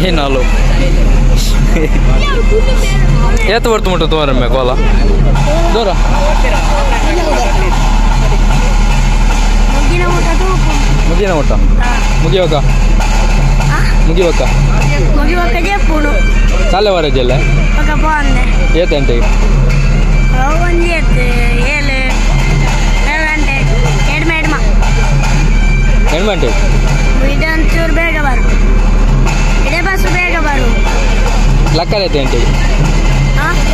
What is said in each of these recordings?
ಏನಾಲು ಏತ್ ಬರ್ತು ಮುಟ್ಟು ತೋರಮ್ಮೆ ಕೋಲ ದೂರ ಮುಗಿನ ಮುಟ್ಟ ಮುಗಿಯೋಕ ಮುಗಿಯೋಕ ಸಾಲೆ ವರಜಲ್ಲ ಏತಂಟೆ ಎಣ್ಮಂಟೆ ಇದೊಂಚೂರು ಬೇಗ ಬರು, ಇದೇ ಬಸ್ಸು ಬೇಗ ಬರು. ಲಕ್ಕರ್ ಐತೆ ಅಂಟಿ,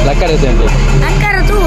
ಲಕ್ಕರ್ ಐತೆ ಅಂಟಿ, ಲಕ್ಕರ ತೂ.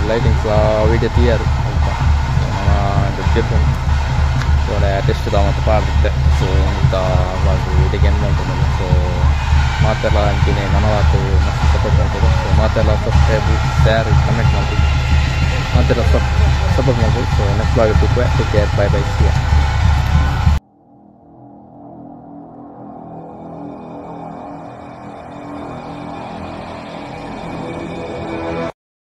Lightings video తీయరు ಅಂತ ಸೊ ಟೆಸ್ಟ್ ಮತ್ತು ಪಾಡ್ದಿತ್ತೆ. ಸೊ ಅಂತ ವಿಡಿಯೋಗೆ ಏನು ಮಾಡ್ಕೊಂಡು ಸೊ ಮಾತೆಲ್ಲ ಅಂತೀನಿ ನನವಾತು ಮಸ್ತ್ ಸಪೋರ್ಟ್ ಮಾಡ್ತದೆ. ಸೊ ಮಾತೆಲ್ಲ subscribe share comment ಮಾಡ್ತೀವಿ, ಮಾತೆಲ್ಲ ಸಪೋರ್ಟ್ ಮಾಡ್ಬೋದು. So next blog take care, bye bye, see ya.